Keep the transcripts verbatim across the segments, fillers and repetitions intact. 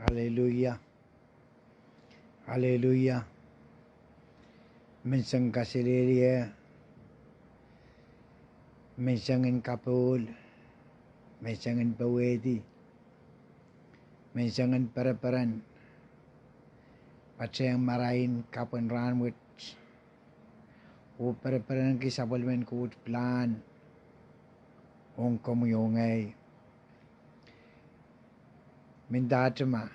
Aleluia. Aleluia. Menseng kaselehlie, menseng en kapohl, menseng en powehdi, menseng en pereperen, patehng marain kapw en rahnwet, oh pereperenki sapwellimen Koht pilahn ong komwi oh ngehi. Mendahte ma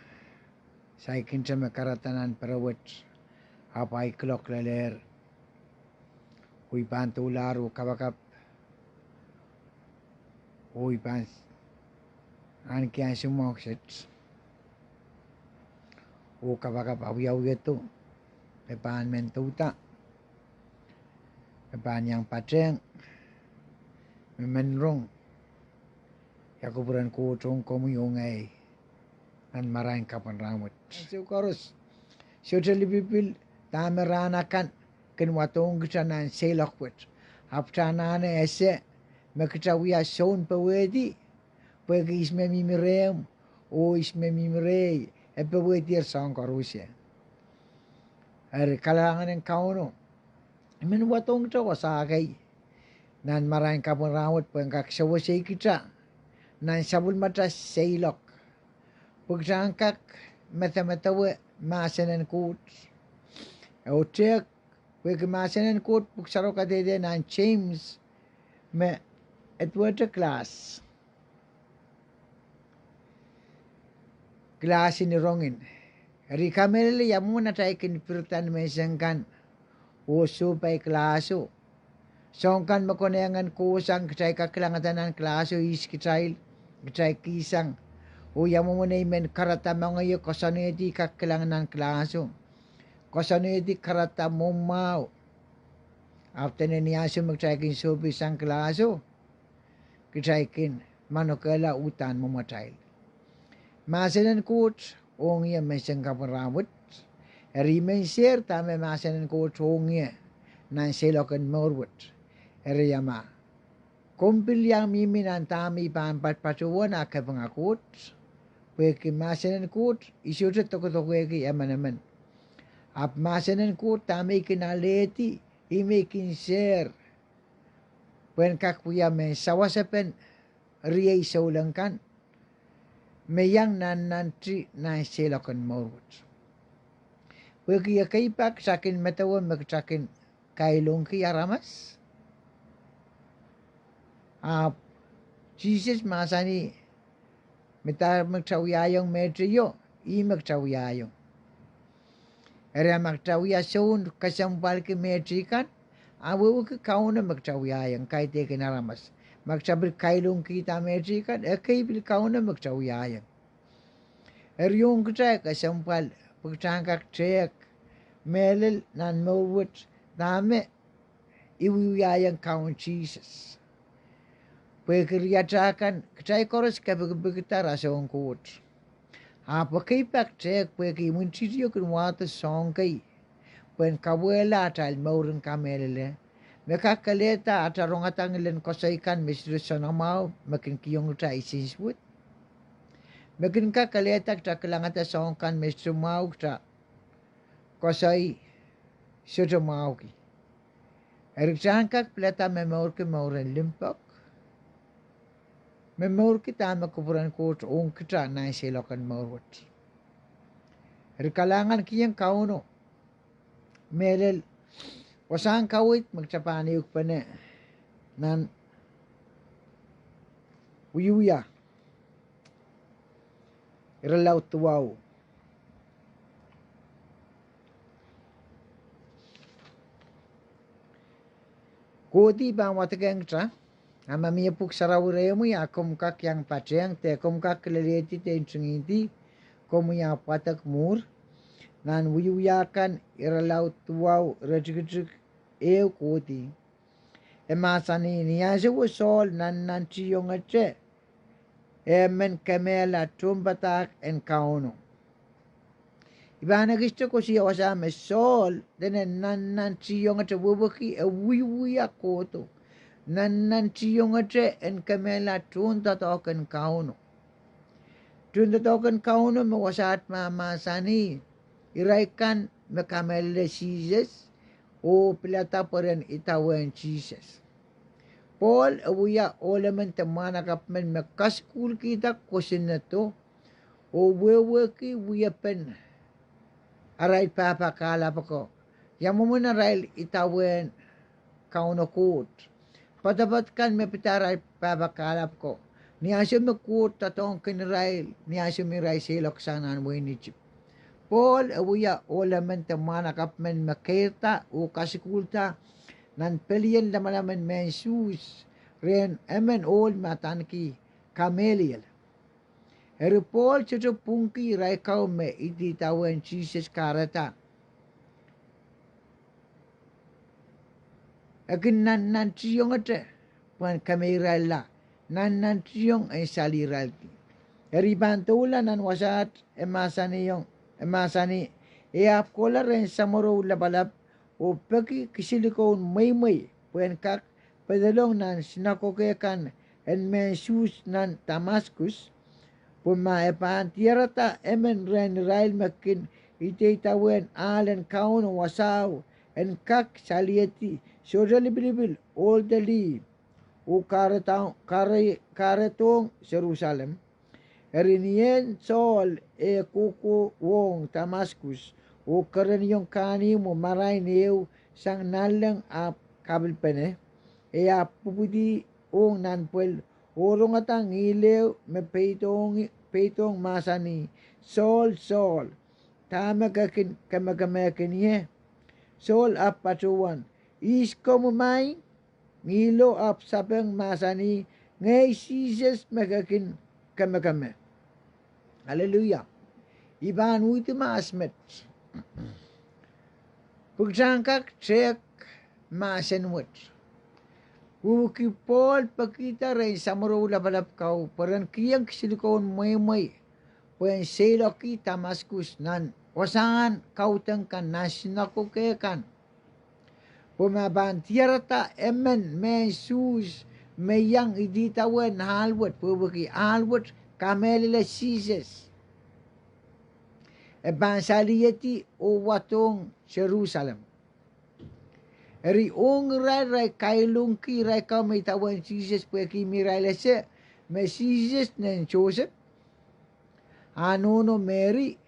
saikinte me kahrehda nan pere wet, ahpw ahi kuloak lelehr, oh I pahn doulahr oh kapakap, oh I pahn ahneki ansou mwahu kiset oh kapakap awiawihdo me pahn men douda, me pahn iang patehng, me men rong ia kupwuren Koht ong komwi oh ngehi nan marain kapw en rahnwet. Ansou koaros, sohte lipilipil dahme rahn akan kin wadohng kita nan seiloak wet, ahpw kita anahne ese me kita wia soun powehdi, pwehki ihs me mihmi rehmw oh ihs me mihmi rehi, e powehdier soahng koaros. Eri kalahngan en Kauno I men wadohng kita wasa kei nan marain kapw en rahnwet pwehn kak sewese kita nan sapwellimatail seiloak, pwe kita en kak medemedewe mahsen en Koht. Oh tehk, pwehki mahsen en Koht, pwuhk sarawio kadehde nan James me e duwehte class, class en irongin. Eri I kamehlele ia mwomwen atail kin pirida ni menseng kan oh sohpai class o, soahng kan me konehng en kohsang, kitail kak kilangada nan class o ihs kitail, kitail kihsang, oh ia mwomwen ei men kahrehda moangeio koasoanehdi kak kilang nan class o, koasoanehdi kahrehda mwomwahu. Ahpw dene ni ansou me kitail kin sohpeisang class o, kitail kin manokehla uhdahn mwomwatail. Mahsen en Koht ong ie menseng kapw en rahnwet. Eri I men sehr dahme mahsen en Koht ong ie nan seiloak en mour wet. Eri ia ma komw pil iang mihmi nan dahme I pahn patpatohwan, a kapinga Koht, pwehki mahsen en Koht I sohte dokedoke ki emenemen. Ahpw mahsen en Koht dahme I kin alehdi, I men kin sehr pwehn kak wia mehn sawasepen riei souleng kan me iang nannanti nan seiloak en mour wet. Pwehki ekei pak kita kin medewe me kita kin kailongki aramas. Ahpw Sises mahsanih me dahme kita wiahiong mehteio, ih me kita wiahiong. Eri ma kita wia soun kesempwalki mehteikan, a wehwehki Kauno me kita wiahiong, kaidehkin aramas. Ma kita pil kailongkihda mehteikan, ekei pil Kauno me kita wiahiong. Eri ong kita kesempwal pwe kita en kak tehk mehlel nan mour wet dahme I wiewiahiong Kaun Sises. Pwehki riatail kan, kitail koaros kepikipikda rasehng Koht. Ahpw ekei pak tehk pwehki imwintihtio kin wahdo soahng kei pwehn kauwehla atail mouren kamehlele, me kak kelehda atail rongada ngilen koasoi kan me sohte soanamwahu me kin kihong kita nsensuwed, me kin kak kelehda kita kilangada soahng kan me sohte mwahu kita koasoi sohte mwahuki. Eri kita en kak pilada momourki mouren limpoak, momourki dahme kupwuren Koht ong kita nan seiloak en mour wet. Eri kalahngankihong Kauno mehlel wasahn kaweid me kita pahn ehukipene nan Wiewia irelaud duwau. Kohdi pahn wadekehng kita, a ma mie Pwuhk Sarawi rehmwi, a komw kak iang patehng de komw kak kilelehdi de ntingihdi komwi ahpw wadek mwuhr. Nan Wiewia kan irelaud duwau, iretikitik ehu kohdi, e mahsanih: Ni ansouwo Sohl nannantihongete, e men kemehla tohnpadahk en Kauno. I pahn ekiste koasoia wasa me Sohl dene nannantihongete, wehwehki e wiewia kohdo, nannantihongete en kemehla tohndoadoahk en Kauno. Tohndoadoahk en Kauno me wasaht mahmahsanih irail kan me kamehlele Sises oh pilada pwe ren idawehn Sises. Pohl e wia ohl emen de mwahnakapw men me kasukuhlkihda kosonnedo oh wehwehki wiepen arail pahpa kahlap ako, ia mwomwen arail idawehn Kauno Koht. Poadoapoad kan me pid arail pahpa kahlap ako, ni ansou me Koht doadoahngkin irail, ni ansou me irail seiloak sang nan wehin Isip. Pohl e wia ohl emen de mwahnakapw men me keirda oh kasukuhlda nan pelien lamalam en mehn Suhs rehn emen ohl me adaneki Kameliel. Eri Pohl sohte pwungki irail kau me idawehn Sises kahrehda e kin nannantiongete pwehn kemeirailla, nannantiong en salihiraildi. Eri I pahn doula nan wasaht e mahsanih, e ahpw kohla rehn samworo lapalap oh peki kisinlikou mweimwei pwehn kak pedolong nan sinakoke kan en mehn Suhs nan Damaskus, pwe ma e pahn diarada emen rehn irail me kin idawehn ahl en Kauno wasao en kak salihedi sohte lipilipil ohl de lih oh kahredohng Serusalem. Eri ni en Sohl eh kohkohwong Damaskus oh kereniong kahnimwo marain ehu sang nanleng ahpw kapilpene, e ahpw pwupwidi ong nanpwel oh rongada ngihl ehu me peidohng mahsanih, Sohl, Sohl, dahme ke kin kemekemehkin ie? Sohl ahpw patohwan, Ihs komwi maing? Ngihlo ahpw sapeng mahsanih, Ngehi Sises me ke kin kemekeme. Aleluia. I pahn uhdi mahs met pwe kitail en kak tehk mahsen wet. Wehwehki Pohl pekihda rehn samworo lapalap kau pwe ren kihong kisinlikou mweimwei pwehn seiloaki Damaskus nan wasahn kaudok kan, nan sinakoke kan, pwe ma pahn diarada emen mehn Suhs me iang idawehn ahl wet, wehwehki ahl wet kamehlele Sises, e pahn salihedi oh wadohng Serusalem. Eri ong irail, irail kailongki irail kau me idawehn Sises pwehki irail ese me Sises nen Sosep, ah nohno Meri,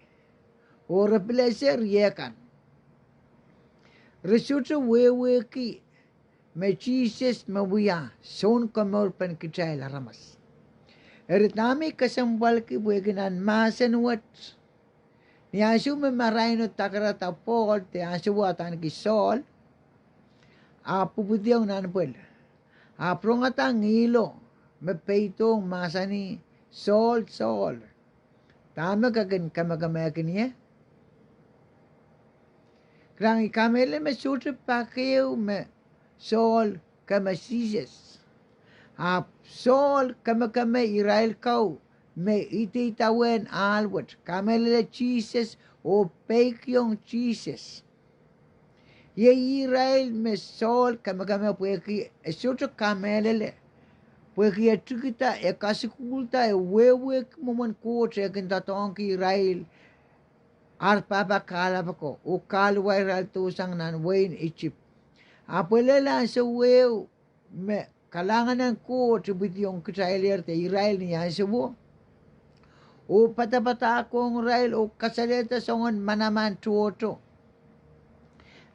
oh re pil ese rie kan. Re sohte wehwehki me Sises me wia Sounkomourpen kitail aramas. Eri dahme I kesempwalki pwehki nan mahsen wet, ni ansou me maraino dakarada Pohl de ansouo adaneki Sohl, ahpw pwupwidiong nanpwel, ahpw rongada ngihlo me peidohng mahsanih, Sohl, Sohl, dahme ke kin kemekemehkin ie? Kilang, I kamehlele me sohte pak ehu me Sohl keme Sises. Ahpw Sohl kemekeme irail kau me idawehn ahl wet, kamehlele Sises oh peikiong Sises. Iei irail me Sohl kemekeme pwehki e sohte kamehlele, pwehki e tikida, e kasukuhlda, e wehwehki mwomwen Koht eh kin doadoahngki irail, ar pahpa kahlap ako, oh kahluwa irail dohsang nan wehin Isip. Ahpw e lel ansou ehu me kalahngan en Koht ipwidiong kitailehr de irail ni ansouo, oh padapadahkohng irail oh kasalehda soangen manaman tohto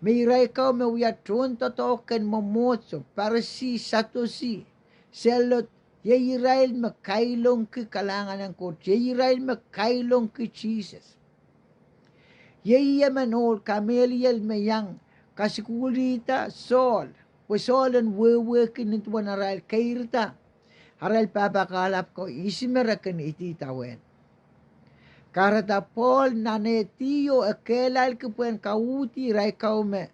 me irail kau me wia tohndoadoahk en mwomwohdiso, Parisi, Sadusi, Selot, iei irail me kailongki kalahngan en Koht, iei irail me kailongki Sises. Iei emen ohl Kameliel me iang kasukuhlihda Sohl, pwe Sohl en wehwehki nin duwen arail keirda arail pahpa kahlap ko ihs me re kin idawehn. Kahrehda Pohl nanehdi oh e kehlailki pwehn kauhdi irail kau me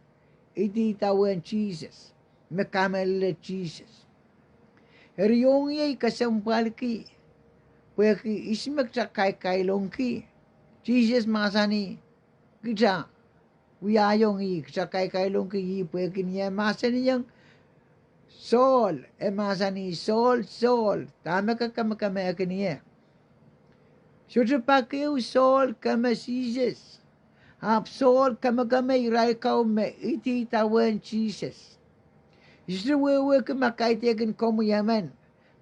idawehn Sises, me kamehlele Sises. Eri ong ie I kesempwalki pwehki ihs me kita kaikailongki. Sises mahsanih, kita wiahiong ih, kita kaikailongki ih pwehki ni eh mahsanihong Sohl, e mahsanih, Sohl, Sohl, dahme ke kemekemehkin ie? Sohte pak ehu Sohl keme Sises, ahpw Sohl kemekeme irail kau me ididawehn Sises. I sohte wehwehki ma kaidehkin komwi emen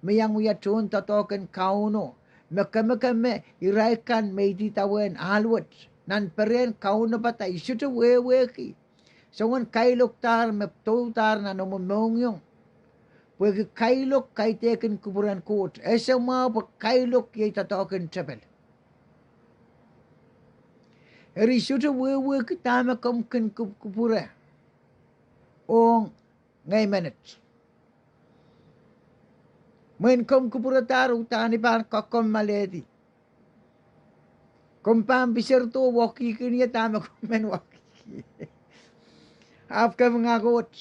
me iang wia tohn doadoahk en Kauno me kemekeme irail kan me ididawehn ahl wet nan perehn kaunopada. I sohte wehwehki. Soangen kailokdahr me doudahr nan omw mohngiong, pwehki kailok kaidehkin kupwuren Koht. Ese mwahu pwe kailok iei doadoahk en tepel. Eri sohte wehwehki dahme komw kin kupwukupwure ong ngehn menet. Mwein komw kupwuredahr, udahn I pahn koakoahme alehdi. Komw pahn piserdo wekihkin ie dahme komw men wekihki. Ahpw komw ngah Koht.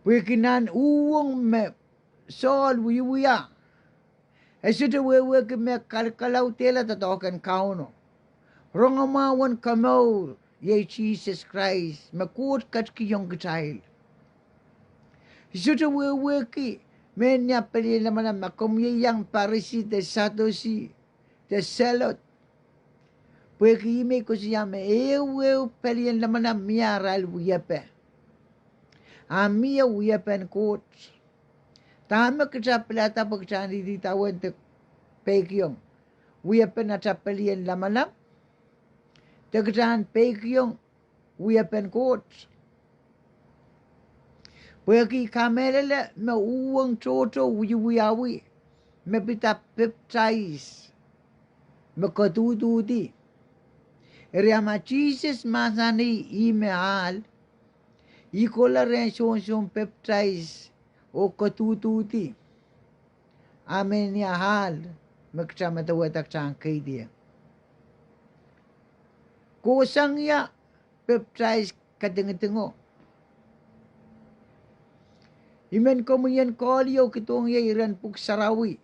Pwehki nan uhwong me Sohl wiewia, e sohte wehwehki me kalkalaudehla doadoahk en Kauno. Rongamwahu en komour iei Sises Krais me Koht ketikihong kitail. I sohte wehwehki mehnia pelien lamalam, ma komw ieiang Parisi de Sadusi de Selot. Pwehki ih me I koasoia me ehuehu pelien lamalam mie arail wiepe. A mie wiepen Koht. Dahme kita pilada pwe kita en ididawehn de peikiong wiepen ata pelien lamalam, de kita en peikiong wiepen Koht? Pwehki I kamehlele me uhwong tohto wiewiawi me pid pepdais me koduduhdi. Eri a ma Sises mahsanih ih me ahl, ih kohla rehn Sohn Soun Pepdais oh koduduhdi. A mehnia ahl me kita medewehda kita en keidi. Kohsang ia pepdais kadingidingo? I men komwi en kohl ie oh kidohng ie iren Pwuhk Sarawi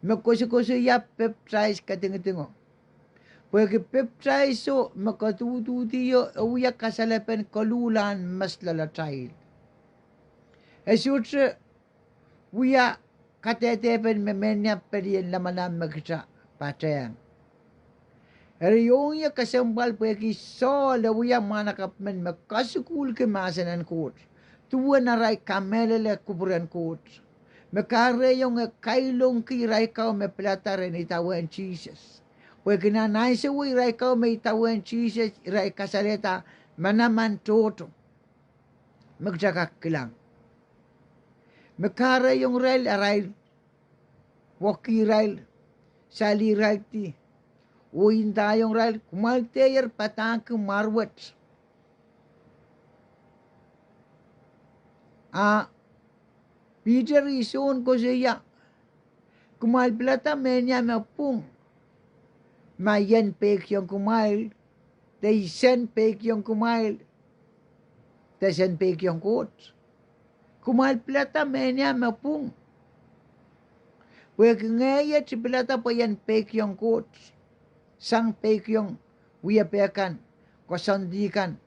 me koasokoasoia pepdais kadingidingo. Pwehki pepdaiso me koduduhdio e wia kasalepen koluhlahn mes loalatail. E sohte wia kadehdepen me mehnia pelien lamalam me kita patehng. Eri ong ie kesempwal pwehki Sohl e wia mwahnakapw men me kasukuhlki mahsen en Koht duwen arail kamehlele kupwuren Koht, me kahrehiong e kailongki irail kau me pilada ren idawehn Sises. Pwehki nan ahnsowo irail kau me idawehn Sises irail kasalehda manaman tohto me kita kak kilang, me kahrehiong irail arail wekihirail, salihiraildi, oh ndaiong irail, kumwail dehr padahngki mwahr wet. A Piter ih Sohn koasoia, kumwail pilada mehnia me pwung, ma I en peikiong kumwail, de I sen peikiong kumwail, de sen peikiong Koht. Kumwail pilada mehnia me pwung, pwehki ngehi et I pilada pwe I en peikiong Koht sang peikiong wiepe kan, koasoandi kan,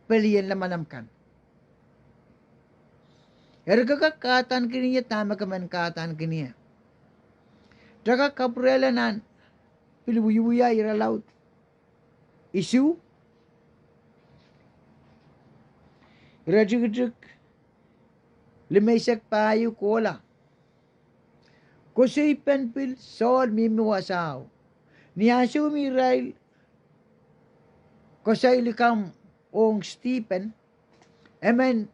pelien lamalam kan. Eri ke kak kahdahnkin ie dahme ke men kahdahnkin ie. Ke kak kapwurehla nan pil wiewia irelaud isuh, iretikitik limeisek pahieu kohla. Koasoi pen pil Sohl mihmi wasao. Ni ansou me irail koasoi likamw ong Stiphen, emen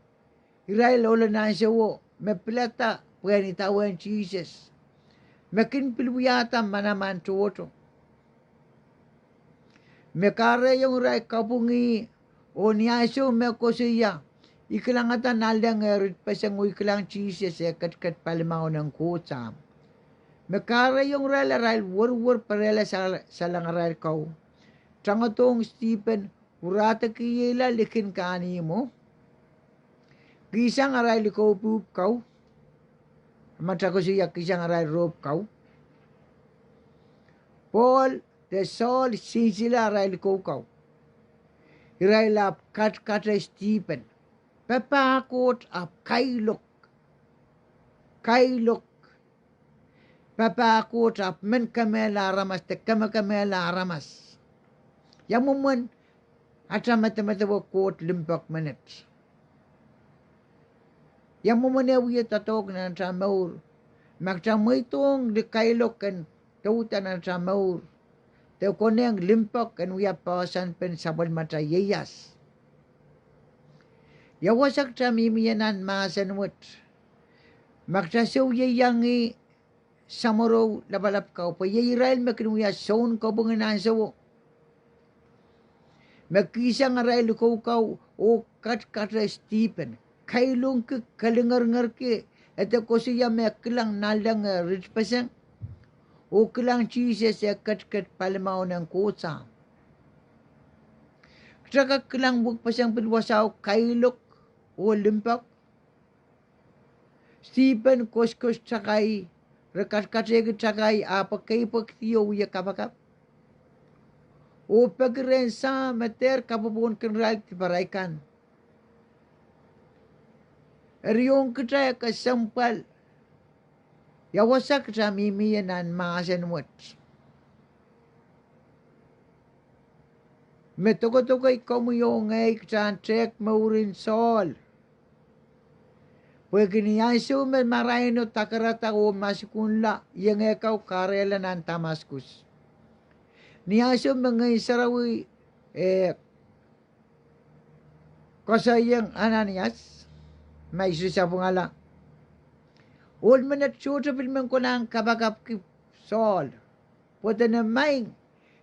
irail ohlen ansowo me pilada pwehn idawehn Sises, me kin pil wiahda manaman tohto, me kahrehiong irail kapwungih, oh ni ansou me koasoia, I kilangada nanleng eh ritpeseng oh I kilang Sises eh ketiket palimaun en Koht Sahm. Me kahrehiong irail arail werwer perehla sal-, salengarail kau, tangodohng Stiphen, wurahda kihla likin kahnimwo, kihsang arail likou pwupw kau, ma kita koasoia kihsang arail rohpw kau. Pohl de Sohl sinsile arail likou kau. Irail ahpw katkate Stiphen. Papah Koht ahpw kailok. Kailok. papah Koht ahpw men kemehla aramas de kemekemehla aramas. Ia mwomwen ata medemedewe Koht limpoak menet? Ia mwomwen eh wie doadoahk nan ata mour? Ma kita mweidohng likailok en douda nan ata mour de konehng limpoak en wia poahsoanpen sapwellimatail ieias, ia wasa kita mihmi ie nan mahsen wet? Ma kita sou ieiang ih, samworo lapalap kau, pwe iei irail me kin wia sounkopwung en ansowo, me kihsang arail likou kau oh katkate Stephen, kailongki, kelingeringerki, e de koasoia me kilang nanleng eh ritpeseng, oh kilang Sises eh ketiket palimaun en Koht. Kita kak kilang wekpeseng pil wasao kailok oh limpoak? Stephen koaskoas takai, re katkateki takai, ahpw e keipwekdi oh wie kapakap, oh peki rehn Sahm me dehr kapwopwohnki irail diparail kan. Eri ong kita e kesempwal ia wasa kita mihmi ie nan mahsen wet? Me dokedoke komwi oh ngehi, kita en tehk mouren Sohl. Pwehki ni ansou me maraino dakarada oh masukunla, iengehkau kahrehla nan Damaskus. Ni ansou me Ngehn Sarawi eh koasoaieng Ananias, ma I sohte sapwungala, ohl menet sohte pil men konehng kapakapki Sohl, pwe dene maing,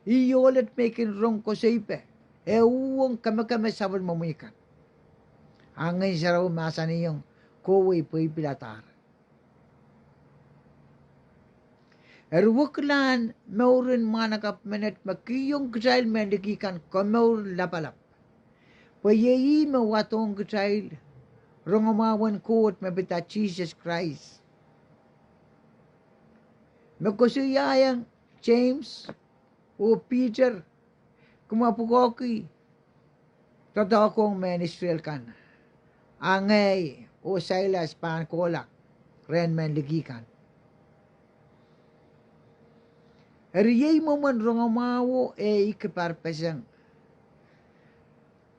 ih ohlet me I kin rong koasoipe, e uhwong kemekeme sapwellimomwi kan. A Ngehn Sarawi mahsanihong, kohwei, pwe I piladahr. Eri wekilahn mouren mwahnakapw menet me kihong kitail mehn liki kan komour lapalap, pwe iei ih me wadohng kitail rongamwahu en Koht me pid Sises Krais, me koasoiaiong James oh Peter, kumwa pwukoahki doadoahk ong mehn Israel kan, a ngehi oh Sailas pahn kohla rehn mehn liki kan. Eri iei mwomwen rongamwahuo eh I kiparpeseng.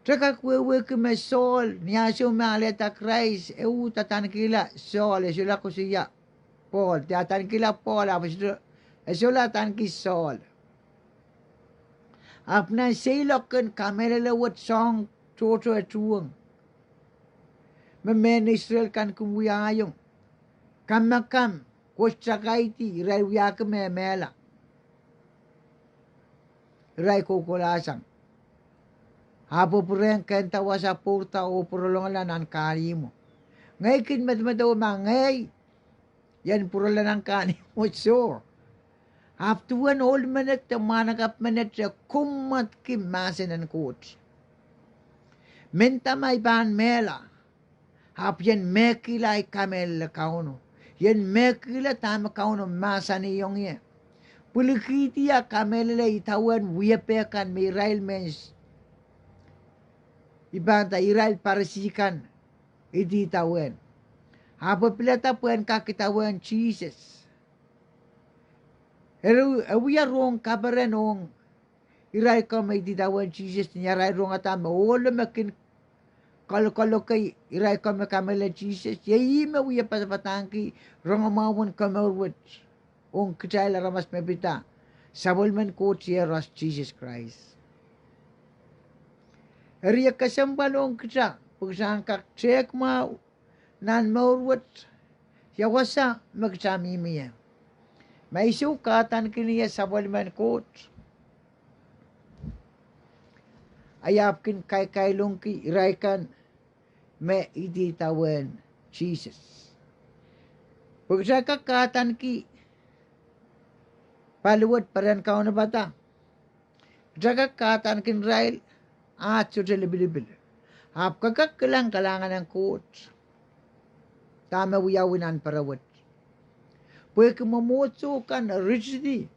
Kita kak wehwehki me Sohl, ni ansou me alehda Krais, e uhd adanekihla Sohl, e solahr koasoia Pohl, de adanekihla Pohl, ahpw e solahr adaneki Sohl. Ahpw nan seiloak en kamehlele wet soahng tohto e tuhwong, me mehn Israel kan kin wiahiong, kamakam, koasoia kaidehn irail wiahki me mehla, irail kohkohlahsang, ahpw pwurehng kehnda wasa pwourda oh pwurolongala nan kahnihmwo. Ngehi kin medemedewe ma ngehi ien pwurala nan kahnihmwo, soh. Ahpw duwen ohl menet de mwahnakapw menet e kommwedki mahsen en Koht, mendahte ma I pahn mehla, ahpw ien mehkihla ahi kamehlele Kauno, ien mehkihla dahme Kauno mahsanihong ie. Pwilikihdi ah kamehlele idawehn wiepe kan me irail mehn, I pahn nda irail Parisi kan idi idawehn, ahpw e pilada pwehn kak idawehn Sises. E wia rohng kaperen ong irail ko me idi idawehn Sises, ni arail rongada me ohlo me kin kalokolokei irail ko me kamehlele Sises, iei ih me wie padapadahngki rongamwahu en komour wet ong kitail aramas me pid sapwellimen Koht Iehros Sises Krais. Eri e kesempwal ong kita pwe kita en kak tehk mwahu nan mour wet ia wasa me kita mihmi ie. Ma I sou kahdaneki ie sapwellimen Koht, I ahpw kin kaikailongki irail kan me idi idawehn Sises, pwe kita kak kahdaneki paliwet peren kaunopada. Kita kak kahdaneki irail, ahd sohte lipilipil, ahpw ke kak kilang kalahngan en Koht dahme wiawi nan pere wet. Pwehki mwomwohdiso kan ritidi,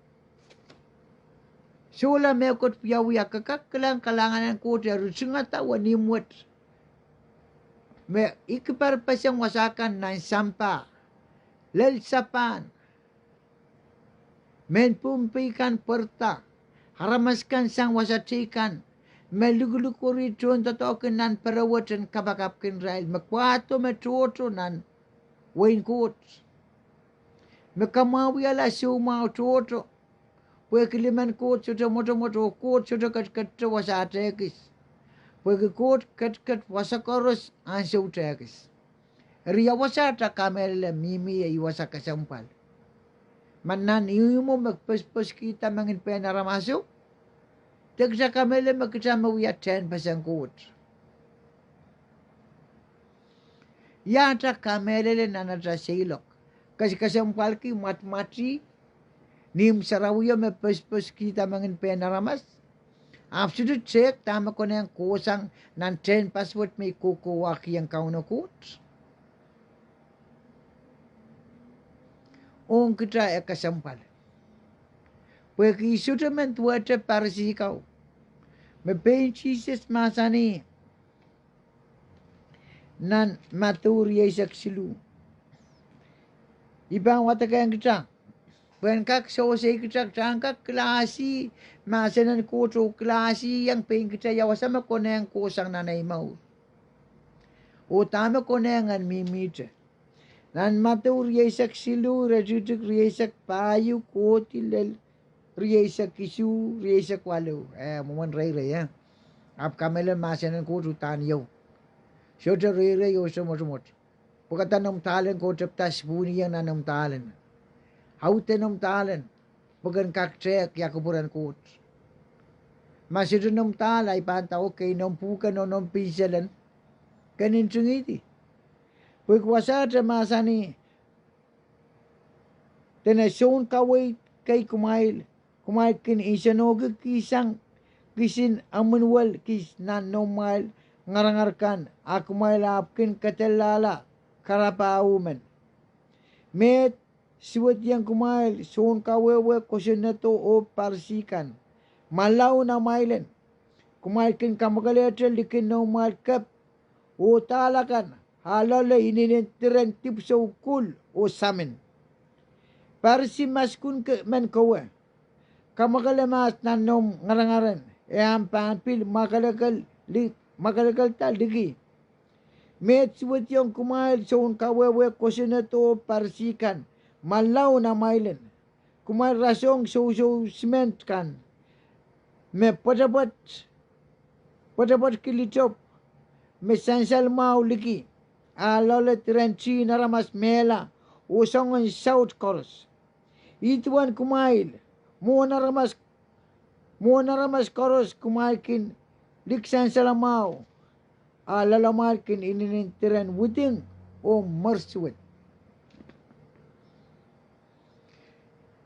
solahr mehkot wiawi, a ke kak kilang kalahngan en Koht e ritingada wenihmw wet, me I kiparpeseng wasa kan nan sampah, lel sapan, Mehn Pohnpei kan pwarada, aramas kan sang wasa teikan, me lukuluk weri tohndoadoahk nan pere wet en kapakapkin irail, me kwahdo me tohto nan wehin Koht, me kamwahwihala soumwahu tohto, pwehki limen Koht sohte mwotomwot oh Koht sohte ketiketete wasaht ehkis, pwehki Koht ketiket wasa koaros ansou tehkis. Eri ia wasa atail kamehlele mihmi ie? Ih wasa kesempwal. Ma nan ihmwo me posoposkihda mengin pehn aramaso, de kitail kamehlele me kitail me wia tehnpesen Koht? Ia atail kamehlele nan atail seiloak? Kesempwalki mwadmwadih ni imw sarawio me posoposkihda mengin pehn aramas, ahpw sohte tehk dahme konehng kohsang nan tehnpas wet me I kohkohwahkihong Kauno Koht? Ong kitail e kesempwal, pwehki ih sohte men duwehte Parisi kau, me pein Sises mahsanih nan Madiu rieisek siluh. I pahn wadekehng kitail pwehn kak sewese kitail, kitail en kak kilahsih mahsen en Koht oh kilahsihong pein kitail ia wasa me konehng kohsang nan ei mour oh dahme konehng en mihmihte. Nan Madiu rieisek siluh, iretikitik rieisek pahieu, kohdi lel rieisek isuh, rieisek waluh, eh, mwomwen reirei, eh. Ahpw kamehlele mahsen en Koht uhdahn iou. Sohte reirei oh sohte mwotomwot. Pwekada noumw dahlen Koht tepda spoon ong nan noumw dahlen. Aude noumw dahlen, pwe ken kak tehk ia kupwuren Koht. Ma sohte noumw dahl, ahi pahn dau kei noumw pwuhken oh noumw pinselen, ken ntingihdi. Pwehki wasaht e mahsanih, dene sounkaweid kei kumwail, kumwail kin nsenohkikihsang kisin imwinwel kis nan noumwail ngarangar kan, a kumwail ahpw kin kedelahla karapahu men. Meid suwediong kumwail, sounkawehwe kosonnedo oh Parisi kan, mwalaun amwail en! Kumwail kin kamwakelehte likin noumwail kep oh dahl akan, a loale inenen diren dipwisou kul oh samin. Parisi maskunke men kowe! Kamwakele mahs nan noumw ngarangar en, e ahpw pahn pil mwakelekelda liki. Meid suwediong kumwail, sounkawehwe kosonnedo oh Parisi kan, mwalaun amwail en! Kumwail rasehng sousou simend kan, me pwetepwetki litopw, me sansal mwahu liki, a loale diren tihn aramas mehla oh soangen saut koaros. Ih duwen kumwail, mwohn aramas koaros kumwail kin lik sansal mwahu, a loalamwail kin inenen diren widing oh mwersuwed.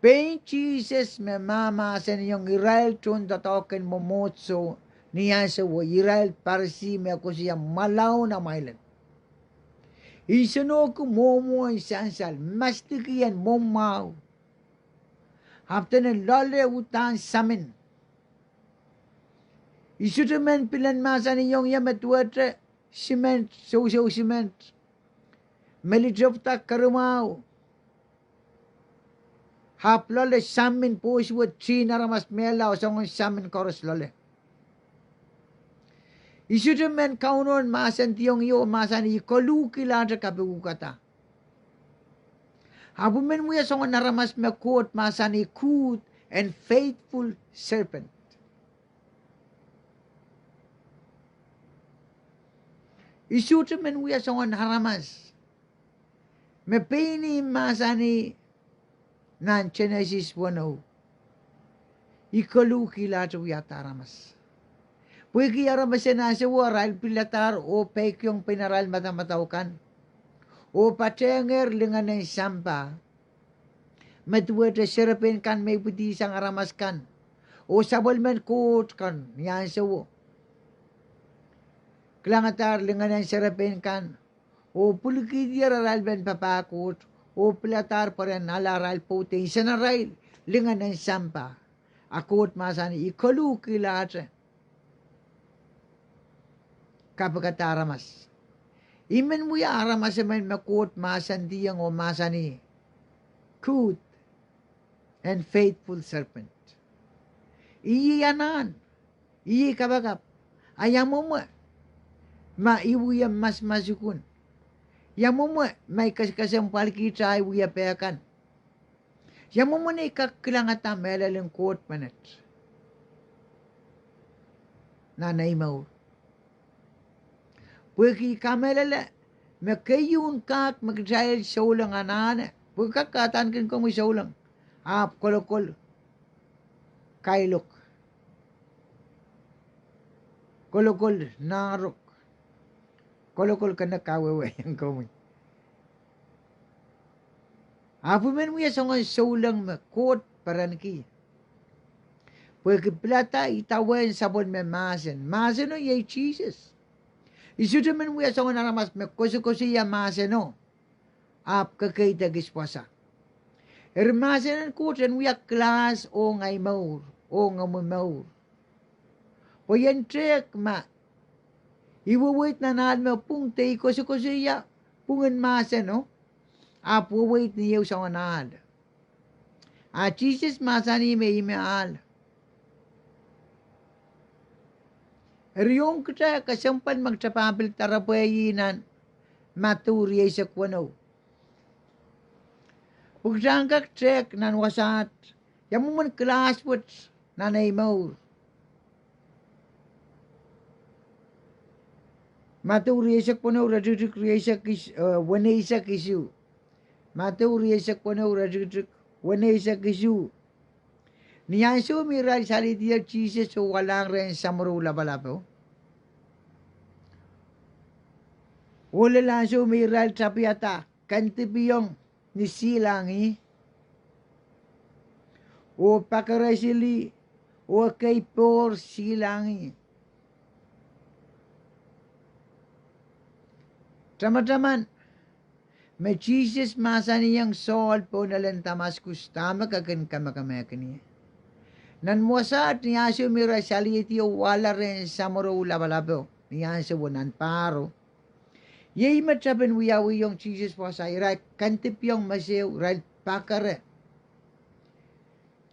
Pein Sises me mahmahsanihong irail tohndoadoahk en mwomwohdiso ni ansouo, irail Parisi me koasoia mwalaun amwail en! Nsenohki mwomwohn sansal, masliki en mwomw mwahu, ahpw dene loale uhdahn samin. I sohte men pilen mahsanihong ie me duwehte simend, sousou simend, me litopwda kerimwahu, ahpw loale samin, pwohsuwed, tihn aramas mehla oh soangen samin koaros loale. I sohte men Kauno en mahsendihong ie oh mahsanih I koluhkihlahte kapikukada. Ahpw I men wia soangen aramas me Koht mahsanih good and faithful servant. I sohte men wia soangen aramas me pein ih mahsanih nan Senesis weneu, I koluhkihlahte wiahda aramas. Pwehki aramas en ansouo arail piladahr oh peikiong pein arail madamadau kan, oh patehngehr lingenen sampah, me duwehte serepein kan me ipwidihsang aramas kan, oh sapwellimen Koht kan ni ansouo kilangadahr lingenen serepein kan, oh pwilikihdier arail men papah Koht, oh piladahr pwe re en ale arail pwoud de nsenarail lingenen sampah. A Koht mahsanih I koluhkihlahte kapikada aramas. I men wia aramas emen me Koht mahsendihong oh mahsanih good Iei anahn, iei kapakap. A ia mwomwe ma I wie masamasukun? Ia mwomwe ma I kes- kesempwalkihte ahi wiepe kan? Ia mwomwen ei kak kilangada mehlel en Koht menet nan ei mour? Pwehki I kamehlele me keieun kak me kitail souleng anahne, pwe kak kadaniki komwi souleng, ahpw kolokol kailok, kolokol nahrok, kolokol kene kawehwehiong komwi. Ahpw I men wia soangen souleng me Koht perenki. Pwehki pilada idawehn sapwellime mahsen, mahseno iei Sises. I sohte men wia soangen aramas me koasokoasoia mahseno ahpw kekeid ekis wasa. Eri mahsen en Koht en wia kilahs ong ei mour, ong omwi mour. Pwe I en tehk ma I weweid nan ahl me pwung de I koasokoasoia pwungen mahseno, ahpw weweid ni ehu soangen ahl. A Sises mahsanih me ih me ahl. Eri ong kitail kesempwal me kitail pahn pil doaropwe ih nan Madiu rieisek weneu. Pwe kitail en kak tehk nan wasaht, ia mwomwen kilahs wet nan ei mour? Madiu rieisek weneu, iretikitik rieisek is- eh, weneisek isuh. Madiu rieisek weneu, iretikitik weneisek isuh. Ni ansou me irail salihdi Sises oh walahng rehn samworo lapalapo, oh lel ansou me irail tapiada kendipiong ni silangih, oh pekere sili, oh ekei pohr silangih. Tamataman me Sises mahsanihong Sohl, pohnalen Damaskus, dahme ke kin kamekemehkin ie? Nan wasaht, ni ansou me irail salihdi oh wahla rehn samworo lapalapo, ni ansou nan pahro, iei me tepin wiawihong Sises wasa, irail kendipiong meseu, irail pekere.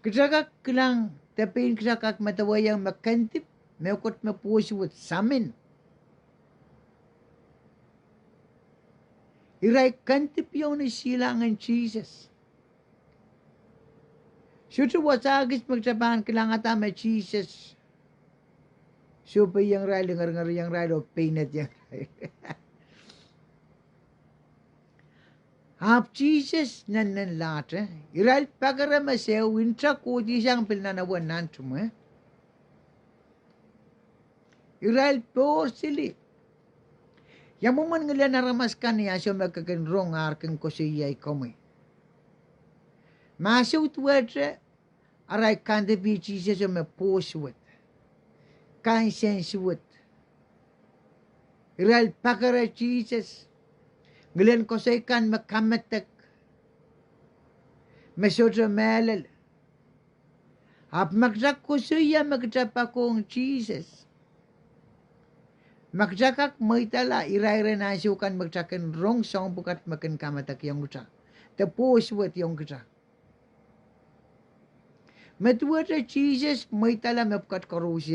Kitail kak kilang de pein kitail kak medewehiong me kendip, mehkot me pwosuwed, samin. Irail kendipiong ni silangin Sises. Sohte wasa kis me kitail pahn kilangada me Sises sohpeiong irail, lingeringerihong irail oh peinetiong irail. Ahpw Sises nennenlahte, irail pekere meseu, nta kohdihsang pil nan ewe nantimwe. Irail pohr sili. Ia mwomwen ngilen aramas kan ni ansou me ke kin rong ar kin koasoiai komwi? Ma soh duwehte arail kandipih Sises oh me posuwed, kansensuwed. Irail pekere Sises, ngilen koasoi kan me kamedek, me sohte mehlel. Ahpw ma kitail koasoia me kitail poakohng Sises, ma kitail kak mweidala irair en ansou kan me kitail kin rong soahng pwukat me kin kamedekiong kitail de posuwediong kitail. Me duwehte Sises mweidala mepwukat koaros,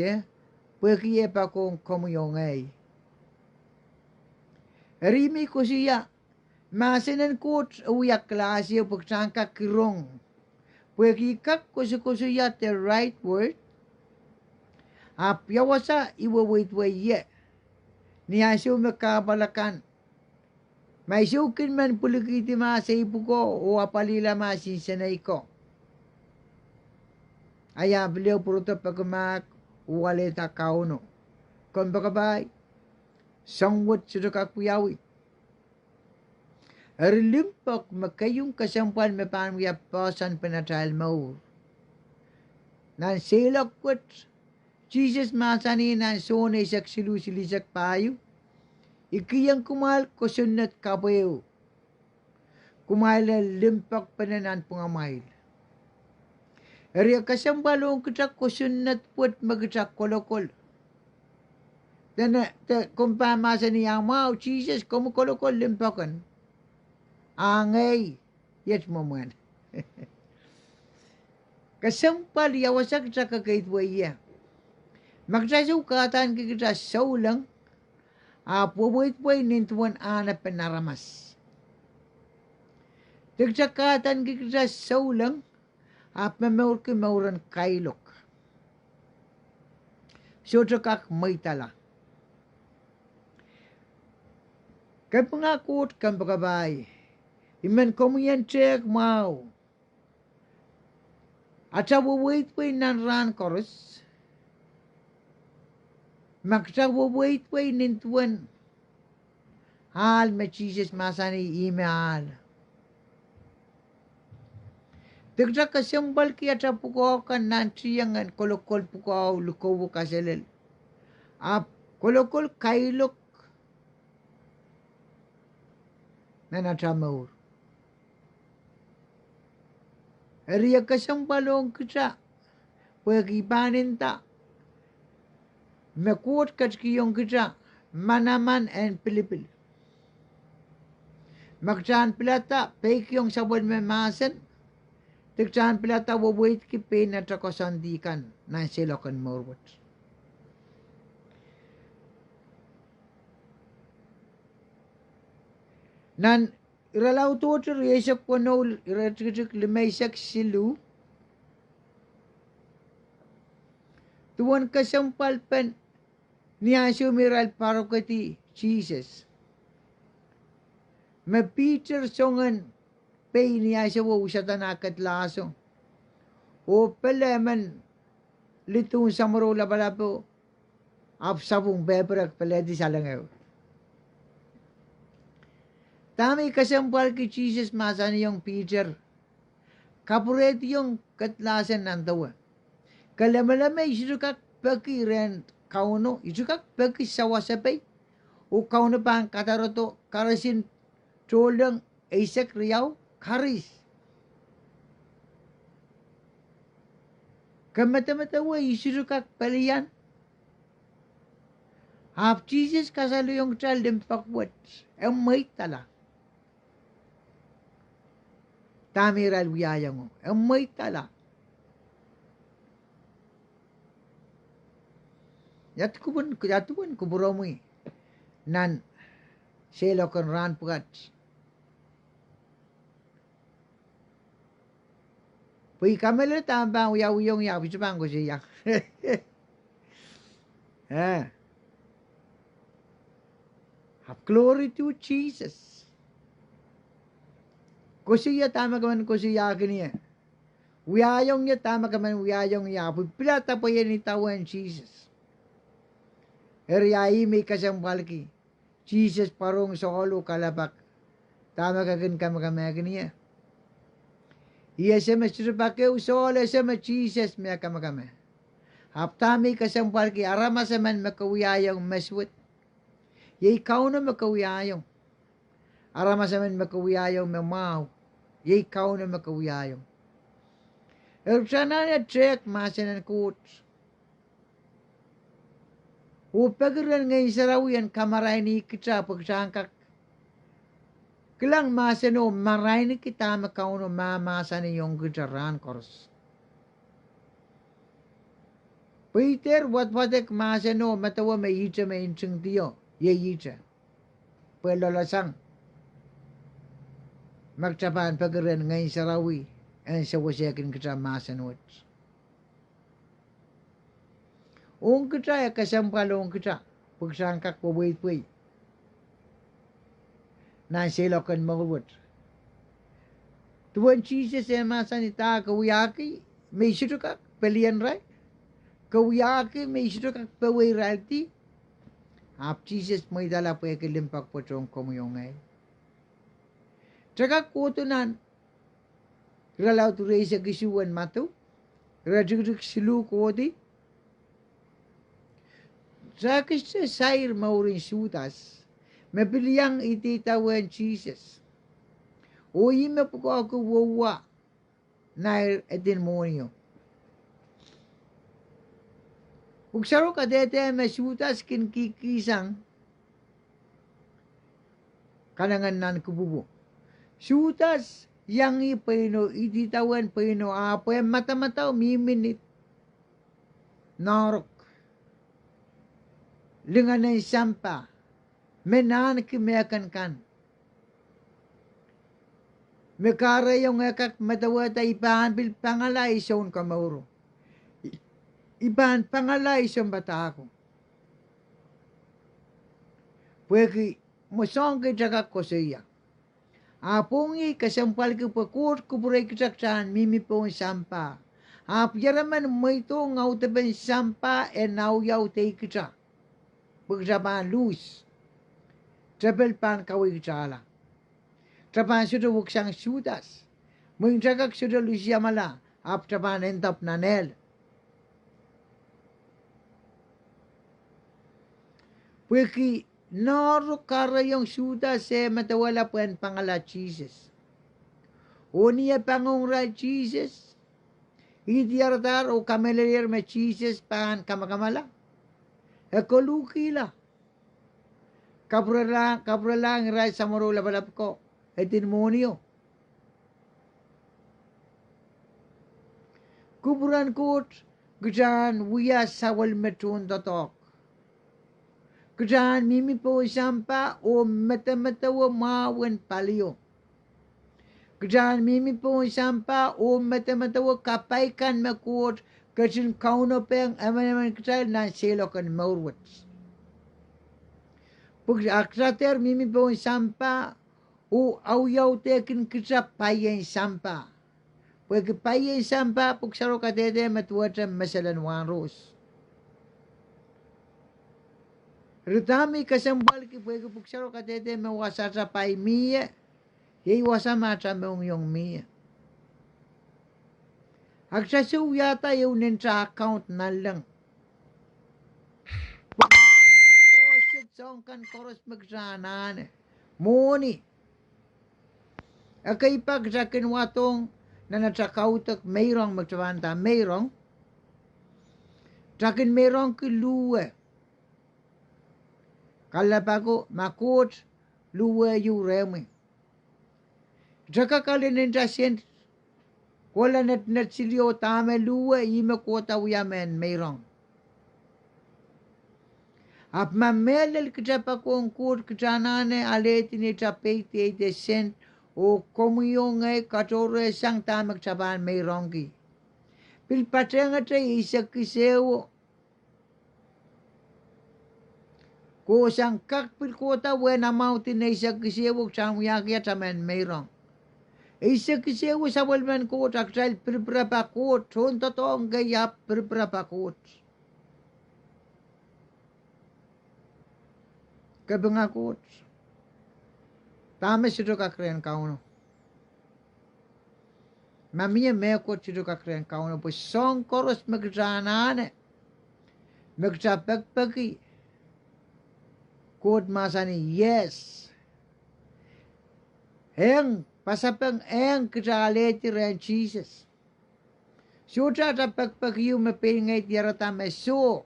pwehki e poakohng komwi oh ngehi. Eri me I koasoia, mahsen en Koht e wia kilahs ehu pwe kitail en kak rong, pwehki I kak koasokoasoia the right word, ahpw ia wasa I weweidwei ie? Ni ansou me kahpwal akan, ma I sou kin men pwilikihdi mahs ei pwuko oh apwalihla mahs nsenei ko, a ia pil ehu pwurodo peki mahk oh alehda Kauno, kompoakepahi, soahng wet sohte kak wiawi. Eri limpoak me keieu kesempwal me pahn wia poahsoan pen atail mour. Nan seiloak wet, Sises mahsanih nan Sohn eisek siluh, silihsek pahieu, I kihong kumwail kosonned kapw ehu, kumwail en limpoakpene nanpwungamwail. Eri e kesempwal ong kitail kosonned wet me kitail kolokol. Dene, de komw pahn mahsanih, a mwahu Sises, komwi kolokol limpoak en, a ngehi, iet mwomwen. Kesempwal ia wasa kita kekeid wei ie? Ma kita sou kahdaneki kita souleng, ahpw weweidwei nin duwen ahnepen aramas. De kita kahdaneki kita souleng, ahpw momourki mouren kailok. Sohte kak mweidala. Kapinga Koht kompoakepahi, I men komwi en tehk mwahu. Ata weweidwei nan rahn koaros, ma kita weweidwei nin duwen ahl me Sises mahsanih ih me ahl. De kita kesempwalki ata pwukoa kan nan tieng en kolokol pwukoa, likowo, kaselel, ahpw kolokol kailok nan ata mour. Eri e kesempwal ong kita, pwehki I pahn nda me Koht ketikihong kita manaman en pilipil. Ma kita en pilada peikiong sapwellime mahsen, de kita en pilada weweidki pein ata koasoandi kan nan seiloak en mour wet. Nan Irelaud tohto rieisek weneu, iretikitik limeisek siluh, duwen kesempwalpen ni ansou me irail poarokedi Sises, me Piter songen pei ni ansouo, usadan ah kedlahso, oh pele emen lidohn samworo lapalapo, ahpw sapwung pepirek peledi salengeo. Dahme I kesempwalki Sises mahsanihong Piter, kapwurehdiong kedlahsen nan dewe. Ke lemeleme I sohte kak peki rehn Kauno, I sohte kak peki sawasepei, oh Kauno pahn kadarodo karesin tohnleng eisek riau, karis. Ke medemedewe I sohte kak pelian. Ahpw Sises kasalehiong kita limpoak wet, e mweidala. Dahme irail wiahiong, e mweidala. Ia duwen, ia duwen kupwuromwi nan seiloak en rahn pwukat? Pwe I kamehlele dahme pahn wiawihong ie, ahpw I sohte pahn koasoia. Eh. Ahpw glory to Jesus. Koasoia dahme ke men koasoiahkin ie. Wiahiong ie dahme ke men wiahiong ie, ahpw pilada pwe ih en idawehn Sises. Eri a ih me I kesempwalki. Sises pwarohng Sohlo kalelapak, dahme ke kin kamekamehkin ie? Ih ese me sohte pak ehu, Sohl, ese me Sises me kamakame. Ahpw dahme I kesempwalki? Aramas emen me ke wiahiong me suwed, iei Kauno me ke wiahiong. Aramas emen me ke wiahiong me mwahu, iei Kauno me ke wiahiong. Eri kita anahne tehk mahsen en Koht oh peki rehn Ngehn Sarawi en kamaraini kita pwe kita en kak kilang mahseno, marainiki dahme Kauno mahmahsanihong kita rahn koaros. Pwe I dehr wadwadek mahseno medewe me ihte me ntingdiong, iei ihte, pwe loalesang ma kita pahn peki rehn Ngehn Sarawi en sewesehkin kita mahsen wet. Ong kita, e kesempwal ong kita pwe kita en kak weweidwei nan seiloak en mour wet. Duwen Sises eh mahsanih, ke wiahki me I sohte kak pelien irail? Ke wiahki me I sohte kak powe iraildi? Ahpw Sises mweidala pwehki limpoak wet ong komwi oh ngehi. Kita kak kohdo nan irelaud rieisek isuh en Madiu, iretikitik siluh kohdi. Kita kak sair mouren Sudas, me pil iang idawehn Sises, oh ih me pwukoahki wouwa neir edin mwohnio. Pwuhk Sarawi kadehde me Sudas kin kihkihsang kanengen nan kupwupwo. Sudas iang ih pweino, idawehn pweino, ahpw e madamadau mihmi ni noahrok, lingenen sampah, me nahneki mehkan kan, me kahrehiong e kak medewehda I pahn pil pangala ei Sounkomouro, I pahn pangala ei sounpadahko. Pwehki mwo soahng kei kitail kak koasoia, ahpw ong iei kesempwalki pwe Koht kupwurei kita kitail en mihmi pohn sampah. Ahpw ieremen mweidohng audepen sampah en auiaudehkita, pwe kitail pahn luhs, tepel pahn kaweikitala, kitail pahn sohte weksang Sudas, mwein kitail kak sohte lusiamala, ahpw kitail pahn end up nan ehl. Pwehki noahrok kahrehiong Sudas eh medewehla pwehn pangala Sises. Oh ni e pangehng irail Sises, I diaradahr oh kamehlelehier me Sises pahn kamakamala, e koluhkihla, kapwurelahng irail samworo lapalap ko, edin mwohnio. Kupwuren Koht, kitail en wia sapwellime tohndoadoahk. Kitail en mihmi pohn sampah oh medemedewe mwahu en palio. Kitail en mihmi pohn sampah oh medemedewe kapai kan me Koht ketin kaunopehiong emenemen kitail nan seiloak en mour wet. Pwe a kitail dehr mihmi pohn sampah oh auiaudehkin kita paien sampah. Pwehki paien sampah, Pwuhk Sarawio kadehde me duwehte mesel en wahnrohs. Eri dahme I kesempwalki, pwehki Pwuhk Sarawio kadehde me wasahte pai mie, iei wasa me ata mohngiong mie. A kitail sou wiahda ehu nenta account nanleng, pwe soahng kan koaros me kitail anahne, mwohni. Ekei pak kitail kin wadohng nan ata kaudok meirong, me kitail pahn nda meirong, kitail kin meirongki luhwe. Kalelapak ko, ma Koht luhwe ieu rehmwi, kitail kak ale nenta sent kohla netineti liho dahme luhwe, ih me kohda wia mehn meirong. Ahpw ma mehlel kitail poakohng Koht, kitail anahne alehdi neitail peidi eide sent oh komwihong ei, katohrehsang dahme kitail pahn meirongki. Pil patehngete eisek kisehwo, kohsang kak pil kohda uwen amount en eisek kisehwo kitail en wiahki atail mehn meirong. Eisek kisehwo sapwellimen Koht, a kitail pirpirapa Koht, tohndoadoahk kei ahpw pirpirapa Koht. Kapinga Koht. Dahme sohte kak rehn Kauno? Ma mie mehkot sohte kak rehn Kauno, pwe soahng koaros me kitail anahne, me kitail pekipeki, Koht mahsanih, yes. Eng, pasapeng eng kitail alehdi rehn Sises. Sohte ata pekipek ieu me pein ngehi diarada me soh,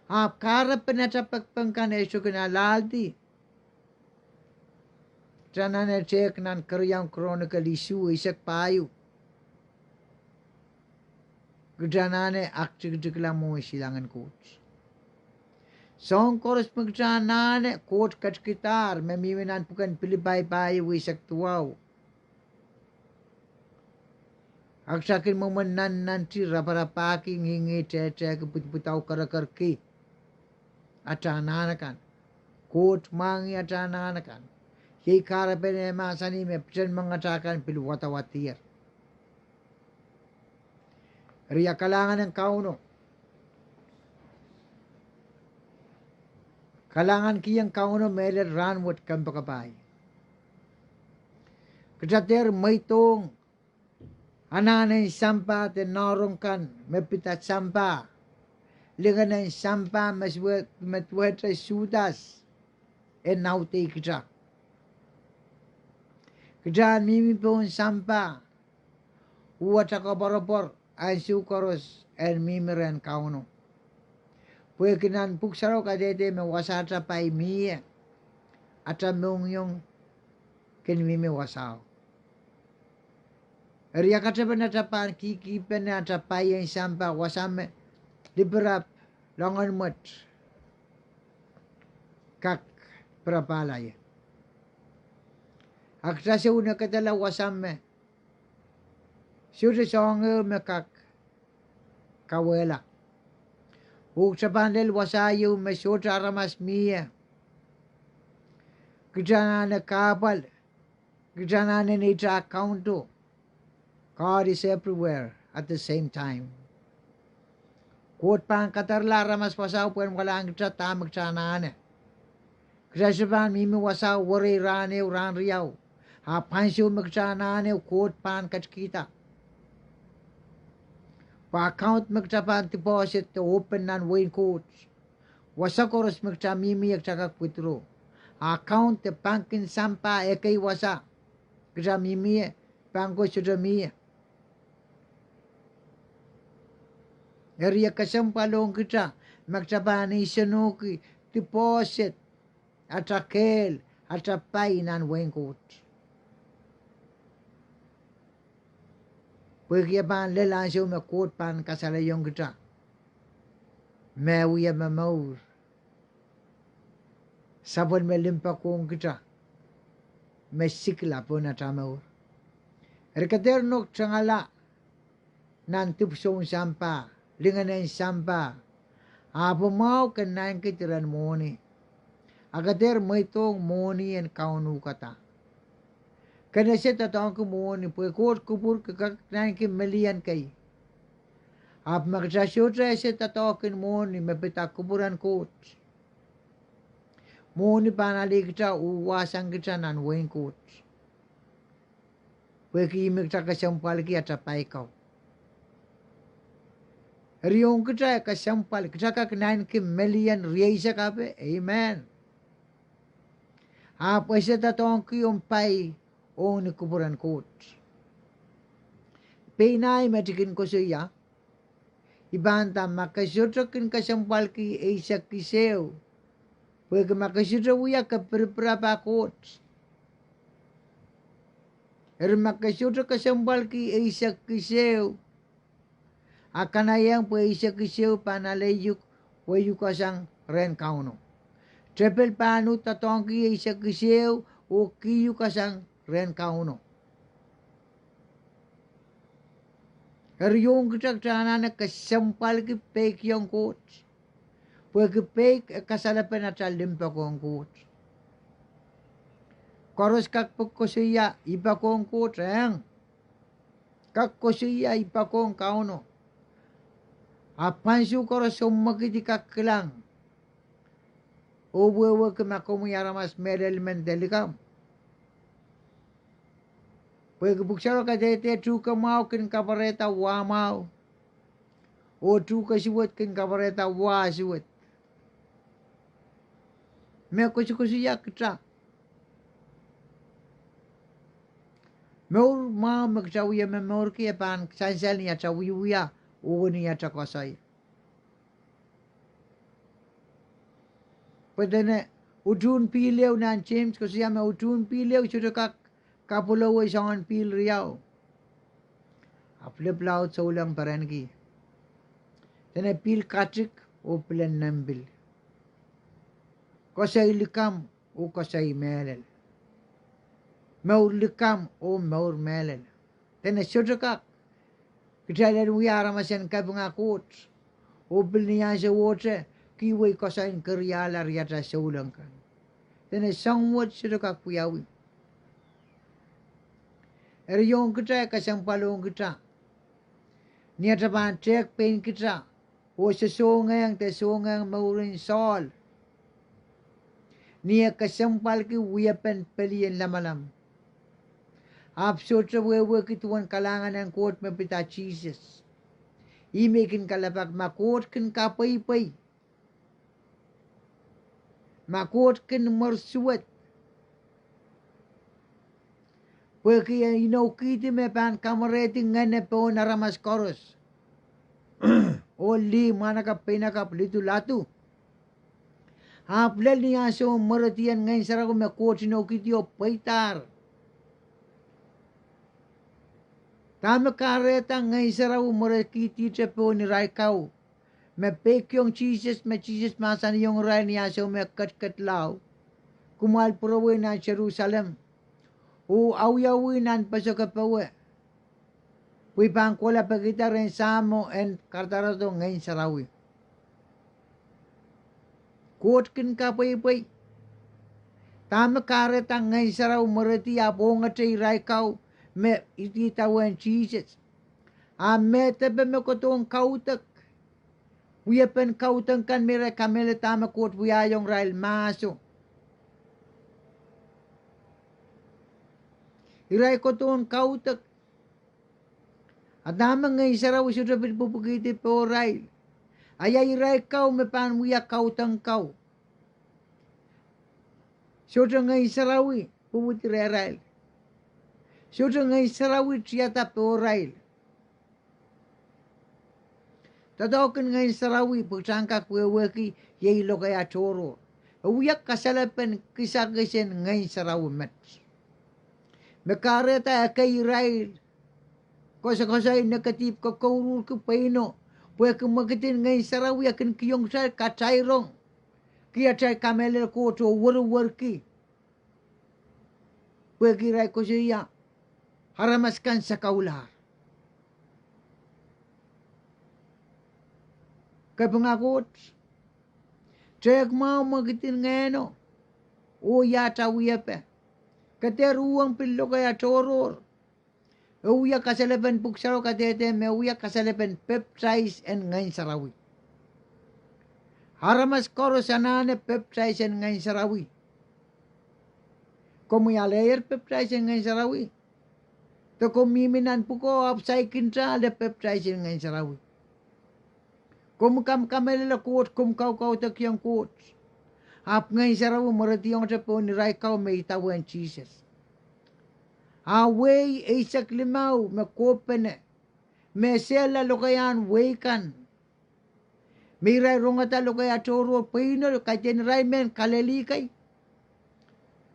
ahpw kahrepen ata pekipek kan e sohte kin alahldi. Kitail anahne tehk nan keriaun Chronicle isuh, eisek pahieu. Kitail anahne aktikitikla mwohn silangin Koht. Soahng koaros me kitail anahne, Koht ketikidahr, me mihmi nan pwuken Pilipai pahieu, eisek duwau. A kitail kin mwomwen nannanti, raparapahki, ngihngih, tehtehki, pwidipwidau, kerekerki ata anahn akan. Koht mwahngih ata anahn akan. Iei kahrepen e mahsanih me piten moangatail kan pil wadawadier. Eri a kalahngan en Kauno. Kalahngankihong Kauno mehlel rahnwet, kompoakepahi. Kitail dehr mweidohng anahn en sampah de noahrok kan me pid sampah, lingenen sampah me duwehte Sudas en audehkita. Kitail en mihmi pohn sampah, oh ata koapworopwor ansou koaros en mihmi rehn Kauno. Pwehki nan Pwuhk Sarawi kadehde me wasahte pai mie, ata mohngiong kin mihmi wasao. Eri a katepen ata pahn kihkihpene ata pai en sampah, wasa me lipirap, loangen mwet, kak pirapahla ie. A kita sounekidala wasa me sohte soahng ehu me kak kauwehla. Oh kita pahn lel wasa ieu me sohte aramas mie. Kita anahne kahpwal, kita anahne neitail account-o. God is everywhere at the same time. Koht pahn kadarala aramas wasao pwehn walahng kita dahme kita anahne. Kita sohte pahn mihmi wasao werei rahn ehu rahn riau. Ahpw ansou me kita anahne, Koht pahn ketikihda. Pwe account me kita pahn deposit de open nan wehin Koht, wasa koaros me kita mihmi ie kita kak withdraw. Account de pangkin sampah ekei wasa kita mihmi ie, pangko sohte mie. Eri e kesempwal ong kita ma kita pahn nsenohki deposit ata kehl, ata pai nan wehin Koht. Pwehki e pahn lel ansou me Koht pahn kasalehiong kita me wia momour, sapwellime limpoak ong kita me sikla pohn ata mour. Eri ke dehr nohk tengala nan dipwisoun sampah, lingenen sampah, ahpw mwahu ke naineki diren mwohni. A ke dehr mweidohng mwohni en kaunukada. Ke ese doadoahngki mwohni, pwe Koht kupwurki ke kak naineki million kei. Ahpw ma kita sohte ese doadoahk en mwohni me pid kupwuren Koht, mwohni pahn ale kita oh wahsang kita nan wehin Koht. Pwehki ih me kita kesempwalki ata pai ko. Eri ong kita e kesempwal, kita kak naineki million rieisek ape, amen. Ahpw ese doadoahngki omw pai ong ni kupwuren Koht. Pein ahi me I kin koasoia, I pahn nda ma ke sohte kin kesempwalki eisek kis ehu, pwehki ma ke sohte wia ke pirpirapa Koht. Eri ma ke sohte kesempwalki eisek kis ehu, a kanaiehng pwe eisek kis ehu pahn ale uhk, wehukasang rehn Kauno. Tepil pahn uhd doadoahngki eisek kis ehu oh kihukasang rehn Kauno. Eri ong kita, kita anahne kesempwalki peikiong Koht, pwehki peik e kasalepen ata limpoak ong Koht. Koaros kak pwehki koasoia I poakohng Koht, eng, kak koasoia I poakohng Kauno. Ahpw ansou koaros sounpwong kidi kak kilang oh wehwehki ma komwi aramas mehlel men de likamw. Pwehki pwuhk sarawio kadehde tuhke mwahu kin kapwarehda wah mwahu, oh tuhke suwed kin kapwarehda wah suwed. Me koasokoasoia kita, mour mwahu me kita wie momourki e pahn sansal ni ata wiewia oh ni ata koasoi. Pwe dene, utuhn pihl ehu nan James koasoia me utuhn pihl ehu sohte kak kapwulowei soangen pihl riau. Ahpw lipilahn souleng perenki, dene pihl katik oh pihl en nempe, koasoi likamw oh koasoi mehlel, mour likamw oh mour mehlel. Dene sohte kak kitail en wia aramas en kapinga Koht oh pil ni ansowohte kihwei koasoi en keriahla riatail souleng kan. Dene soahng wet sohte kak wiawi. Eri ong kita, e kesempwal ong kita, ni ata pahn tehk pein kita oh sosohngehng de sohngehng mouren Sohl, ni e kesempwalki wiepen pelien lamalam, ahpw sohte wehwehki duwen kalahngan en Koht me pid Sises. Ih me kin kalapw ma Koht kin kapweipwei, ma Koht kin mwersuwed, pwehki e inoukihdi me pahn kamwerehdi ngehn en pohn aramas koaros, oh lih, mwahnakapw, peinakapw, lidu, ladu. Ahpw lel ni ansou mweredien Ngehn Sarawi me Koht inoukihdi oh pweidahr. Dahme kahrehda Ngehn Sarawi mweredihte pohn irail kau me peikiong Sises, me Sises mahsanihong irail ni ansou me ketiket lao, kumwail pwurowei nan Serusalem oh awiawi nan posoke powe, pwe I pahn kohla pekihda rehn Sahmo en kadarodo Ngehn Sarawi. Koht kin kapweipwei dahme kahrehda Ngehn Sarawi mweredi ahpw ongete irail kau me idawehn Sises. A me depe me kohdohn kaudok, wiepen kaudok kan me irail kamehlele dahme Koht wiahiong irail mahso. Irail kohdohn kaudok. A dahme Ngehn Sarawi sohte pil pwupwukihdi pohrail. A ia irail kau me pahn wia kaudok kau? Sohte Ngehn Sarawi pwupwudi rehrail. Sohte Ngehn Sarawi tiada pohrail. Doadoahk en Ngehn Sarawi pwe kitail en kak wehwehki iei lokaia tohrohr. E wia kasalepen kisakis en Ngehn Sarawi met, me kahrehda ekei irail koasokoasoi, negative, kokouruhrki pweino, pwehki mwekid en Ngehn Sarawi e kin kihong kitail katairong ki atail kamehlele Koht oh weriwerki, pwehki irail koasoia aramas kan sakaulahr. Kapinga Koht, tehk mwahu mwekid en Ngehno, oh iahda wiepe, ke dehr uhwong pil lokaia tohrohr. E wia kasalepen Pwuhk Sarawi kadehde me wia kasalepen pepdais en Ngehn Sarawi. Aramas koaros anahne pepdais en Ngehn Sarawi. Komwi aleier pepdais en Ngehn Sarawi? De komw mihmi nan pwukoa ahpw saikinte ale pepdais en Ngehn Sarawi? Komw kamkamehlele Koht, komw kaukaudokiong Koht, ahpw Ngehn Sarawi mweredihongete pohn irail kau me idawehn Sises. A wehi eisek limau me kohpene, me esehla lokaiahn wehi kan, me irail rongada lokaia tohrohr pweino, kaidehn irail mehn Kaleli kei.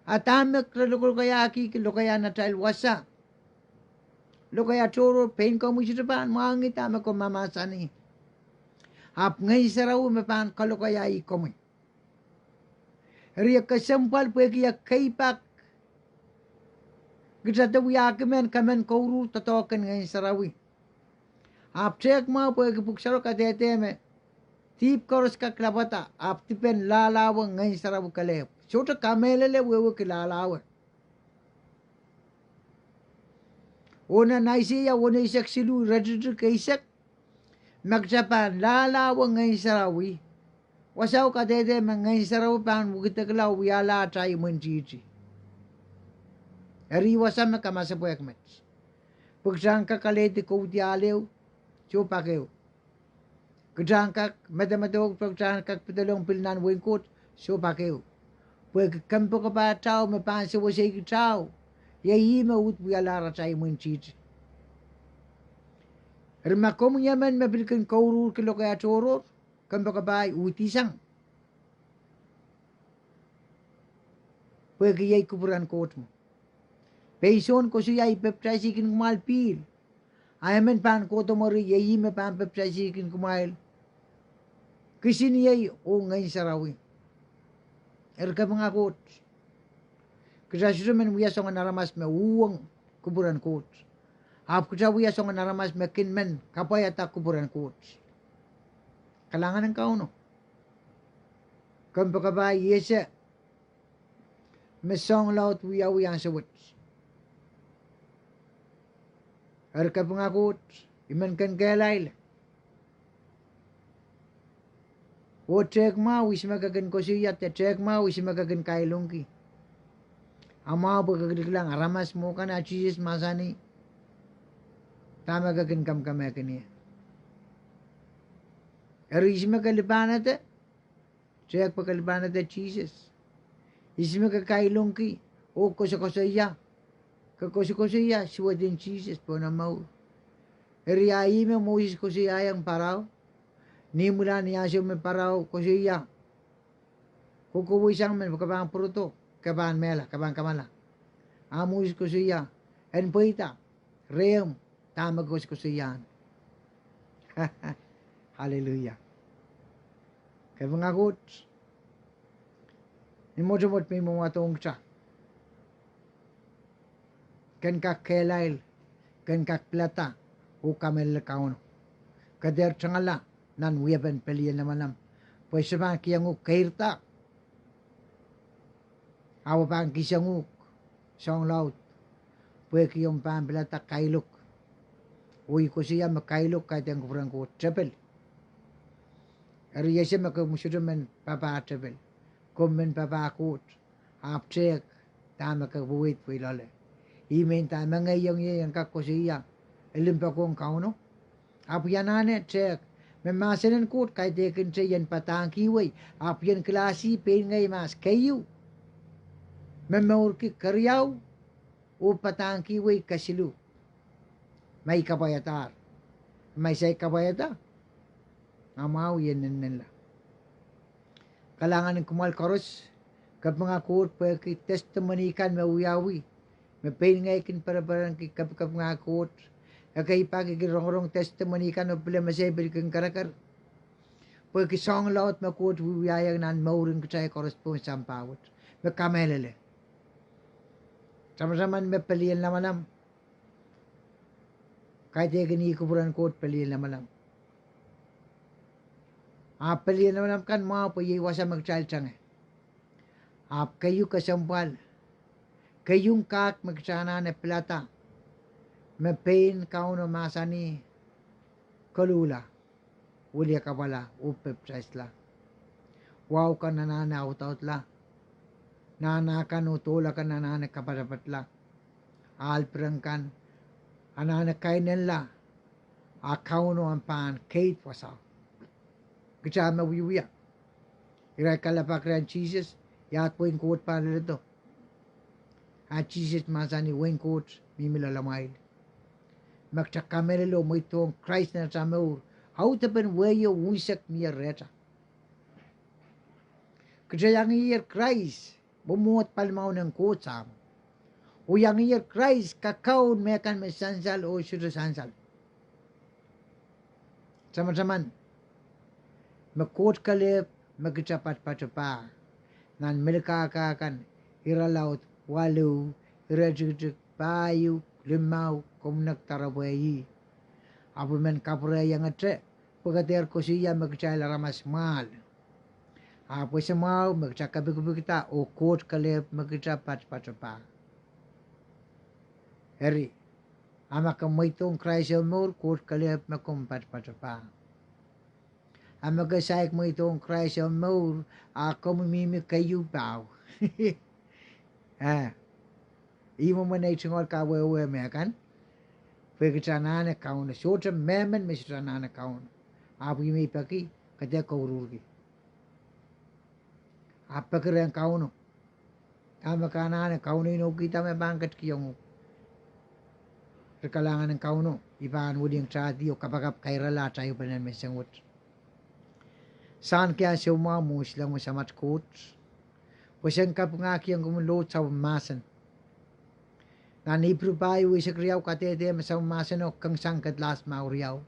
A dahme re lokolokaiahkihki? Lokaia nan atail wasa. Lokaia tohrohr pein komwi sohte pahn mwahngih dahme komw mahmahsanih, ahpw Ngehn Sarawi me pahn kalokaia komwi. Eri e kesempwal pwehki e keipak kitail de wiahki mehn kemen kouruhr doadoahk en Ngehn Sarawi. Ahpw tehk mwahu pwehki Pwuhk Sarawi kadehde me dihp koaros kak lapwada, ahpw dipen lahlahwe Ngehn Sarawi kelehpw. Sohte kamehlele wehwehki lahlahwe. Oh nan Aiseia weneisek siluh, iretikitik eisek, ma kitail pahn lahlahwe Ngehn Sarawi, wasao kadehde me Ngehn Sarawi pahn wekidekla wiahla atail imwintihti. Eri wasa me kamasepwehk met. Pwe kitail en kak alehdi kaudiahl ehu, soh pak ehu. Kitail en kak medemedewe pwe kitail en kak pedolong pil nan wehin Koht, soh pak ehu. Pwehki kompoakepahtahu me pahn sewesei kitail, iei ih me uhd wialahr atail imwintihti. Eri ma komwi emen me pil kin kouruhrki lokaia tohrohr, kompoakepahi, uhdihsang. Pwehki iei kupwuren Koht mwo. Pein Sohn koasoia, I pepdaisihkin kumwail pihl, a emen pahn kohdo mwuri, iei ih me pahn pepdaisihkin kumwail kisiniei oh Ngehn Sarawi. Eri kapinga Koht, kitail sohte men wia soangen aramas me uhwong kupwuren Koht, ahpw kitail wia soangen aramas me kin men kapwaiada kupwuren Koht. Kalahngan en Kauno. Kompoakepahi, I ese me soahng laud wiawi ansou wet. Eri kapinga Koht, I men kin kehlail. Oh tehk mwahu ihs me ke kin koasoia, de tehk mwahu ihs me ke kin kailongki. A mwahu pwe ke kin kilang aramas mwo kan a Sises mahsanih dahme ke kin kamkamehkin ie. Eri ihs me ke lipahnehde, tehk pwe ke lipahnehde Sises. Ihs me ke kailongki oh koasokoasoia, ke koasokoasoia suwed en Sises pohn omw mour. Eri a ih me Moses koasoiaiong Parao, ni imwilahn ni ansou me Parao koasoia, kokohweisang men pwe ke pahn pwurodo, ke pahn mehla, ke pahn kamala. A Moses koasoia, en pweida rehmw, dahme ke koasokoasoiahn. Aleluia. Kapinga Koht, ni mwotomwot me I mwomwahdohng kita, ken kak kehlail, ken kak pilada oh kamehlele Kauno. Ke dehr tangala nan wiepen pelien lamalam, pwe se pahn kihong uhk keirda, ahpw e pahn kihsang uhk soahng laud, pwehki omw pahn pilada kailok. Oh I koasoia me kailok kaidehn kupwuren Koht tepil. Eri ese me komw sohte men papah tepil, komw men papah Koht. Ahpw tehk dahme ke weweid pwe I loale. Ih me nda me ngehn iong ie I en kak koasoia, e limpoak ong Kauno. Ahpw I anahne tehk me mahsen en Koht kaidehkinte I en padahngkihwei, ahpw I en kilahsi pein ngehi mahs keieu, momourki keriau, oh padahngkihwei kesiluh. Ma I kapwaiadahr, ma I saik kapwaiada, a mwahu I en nennenla. Kalahngan en kumwail koaros, kapinga Koht pwehki testimony kan me wiawi, me pein ngehi kin pereperenki. Kapikapinga Koht, ekei pak I kin rongorong testimony kan oh pil mesei pil kin kereker, pwehki soahng laud me Koht wiewiahiong nan mour en kitail koaros pohn sampah wet, me kamehlele. Tamataman me pelien lamalam kaidehkin ih kupwuren Koht, pelien lamalam. Ahpw pelien lamalam kan mwahu pwe iei wasa me kitail tenge. Ahpw keieu kesempwal, keieun kahk me kitail anahne pilada, me pein Kauno mahsanih, koluhla, wiliakapwala oh pepdaisla. Wahu kan anahne audaudla, nahna kan oh doula kan anahne kapatapatla, ahl pwurehng kan anahne kainenla, a Kauno ahpw pahn keid wasao. Kitail me wiewia, irail kalelapak rehn Sises, iahd wehin Koht pahn leledo? A Sises mahsanih, wehin Koht mihmi loalamwail. Ma kitail kamehlele oh mweidohng Krais nan atail mour, audepen wehio unsek mie rehtail. Kitail iangiher Krais, mwomwohd palimaun en Koht Sahmo. Oh iangiher Krais kakaun mehkan me sansal oh sohte sansal. Tamataman me Koht kelehpw me kitail patopato pah. Nan Melkahka kan, irelaud waluh, iretikitik pahieu, limau, komw nek doaropwe ih. Ahpw I men kapwurehiongete, pwe ke dehr koasoia me kitail aramas mwahl. Ahpw ese mwahu me kitail kepikipikda oh Koht kelehpw me kitail patopato pah. Eri, a ma ke mweidohng Krais omw mour, Koht kelehpw me komw patopato pah. A ma ke saik mweidohng Krais omw mour, a komw mihmi keieu pahu. Eh, ih mwomwen ei tungoal kawehwe me kan, pwe kitail anahne Kauno, sohte mehmen me sohte anahne Kauno. Ahpw ih me I peki ke dehr kouruhrki. Ahpw peki rehn Kauno. Dahme ke anahne Kauno inoukihda me pahn ketikihong uhk? Eri kalahngan en Kauno, I pahn wiliakitahdi oh kapakap kairala atail ehupene menseng wet. Sankihong soumwahu mwohn silango Samat Koht, pwe sen kapingahkihong komwi Loht sapwellimomwi mahsen. Nan Ipru pahieu eisek riau kadehde me sapwellimomwi mahseno kin sang kedlahs mwahu riau.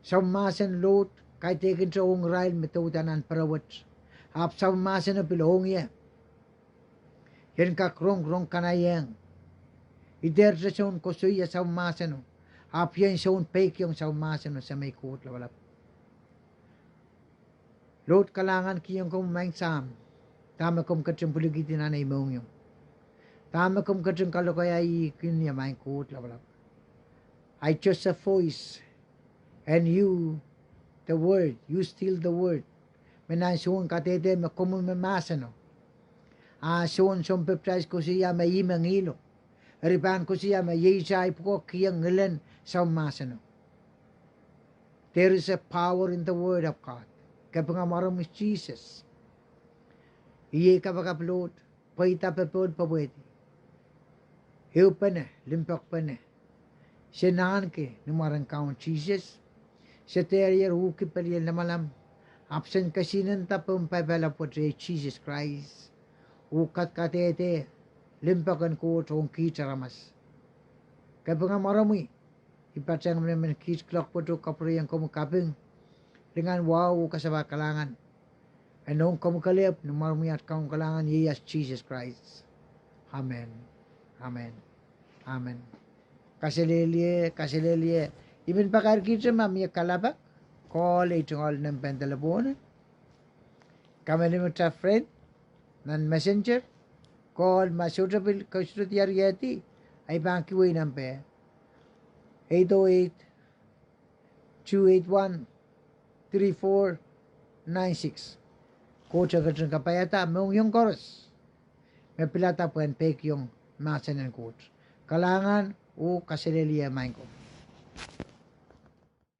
Sapwellimomwi mahsen Loht kaidehkinte ong irail me douda nan pere wet. Ahpw sapwellimomwi mahseno pil ong ie. I en kak rong, rong kanaiehng. I dehr te soun koasoia sapwellimomwi mahseno. Ahpw I en soun peikiong sapwellimomwi mahseno, Semei Koht Lapalap. Loht kalahngankihong komwi Maing Sahm, dahme komw ketin pwilikihdi nan ei mohngiong. Dahme komw ketin kalokaia ih kin ie Maing Koht Lapalap. I just a voice, and you, the word, you still the word. Me nan soun kadehde me komwi me mahseno. A soun sounpapidais koasoia me ih me ngihlo. Eri pahn koasoia me iei kitail pwukoa kihong ngilen sapwellimomwi mahseno. There is a power in the word of God. Kapinga mwaromwi Sises. Iei kapakap Loht, pweida popohl pwopweidi. Ehupene, limpoakpene. Se nahnki ni mwaren Kaun Sises. Se dehrier uhki pelien lamalam. Ahpw sen kesihnenda pohn paipala pwoat, Sises Krais. Oh kadkadehde limpoak en Koht ong kiht aramas. Kapinga mwaromwi. I patehng emenemen kiht kuloak pwoat oh kapwurehiong komwi kaping, lingan, wahu oh kasapahl kalahngan. E nohn komwi kelehpw, ni mwaromwi at Kaun kalahngan ieias Sises Krais. Amen. Amen. Amen. Kaselehlie, kaselehlie. I men pakairkihte ma mie kalapw, call ei tungoal nempe en delepwohn. Kamehlele mehta friend nan messenger, call ma sohte pil, ke sohte diar iehdi, ahi pahn kiwei nempe eight oh eight, two eight one, three four nine six. Koht e ketin kapaiada mohngiong koaros me pilada pwehn peikiong mahsen en Koht. Kalahngan oh kaselehlie maing ko.